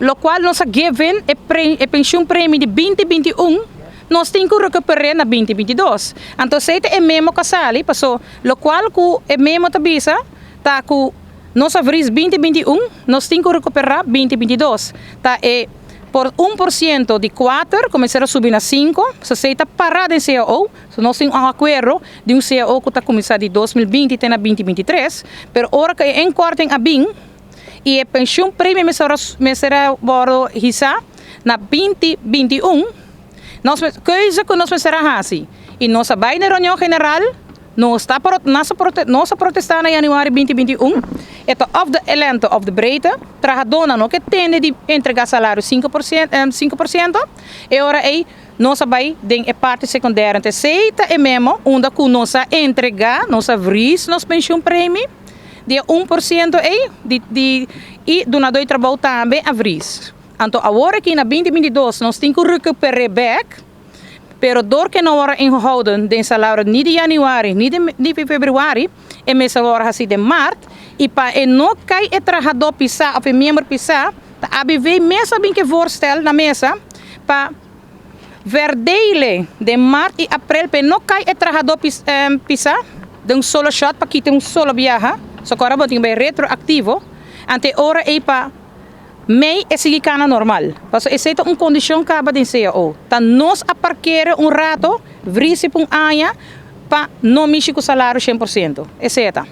Lokual nos a geven e pre e pensioen premie di 2021, nos tin ku rekuper'é na 2022. Anto esei ta e memo ku a sali, paso lokual ku e memo ta bisa ta ku nos a vries 2021, nos tin ku rekuperá 2022. Ta e por 1% di kuater ku mester a subi na sinku, so esei ta pará den cao. So nos tin un akuerdo di un cao ku ta kuminsá di 2020 te na 2023, pero ora ku e inkorting a bin, i e pensioen premie mester a wòrdu hisá na 2021, nos keuze ku nos mester a hasi i nos a bai na reunion general, nos ta nos a protestá na yanüari 2021, e ta òf de lengte òf de breedte. Trahadónan no ke tende di entregá salario 5%, e ora ei nos a bai den e parti sekundario. Anto esei ta e memo unda ku nos a entregá, nos a vries nos pensioen premie di e 1% ei di di i dunadó di trabou tambe a vries. Anto awor aki na 2022 nos tin ku rekuper'é bèk, pero dor ke no wòrdu ingehouden den salario ni di yanüari ni di ni di febrüari, e mester wòrdu hasi den mart i pa e no kai e trahadó pisá òf e miembro pisá, ta ABV mes a bin ku e voorstel na mesa pa verdelen den mart i aprel pa e no kai e trahadó pisá den un solo shot pa kita un solo biaha, so ku ora bo tin bai retroaktivo, anto e ora ei pa mei e sigui kana normal. Pasobra esei ta un kondishon kaba den cao. Ta nos a parkera un rato, vrisi pa un aña pa no mishi ku salario 100%. Esei ta.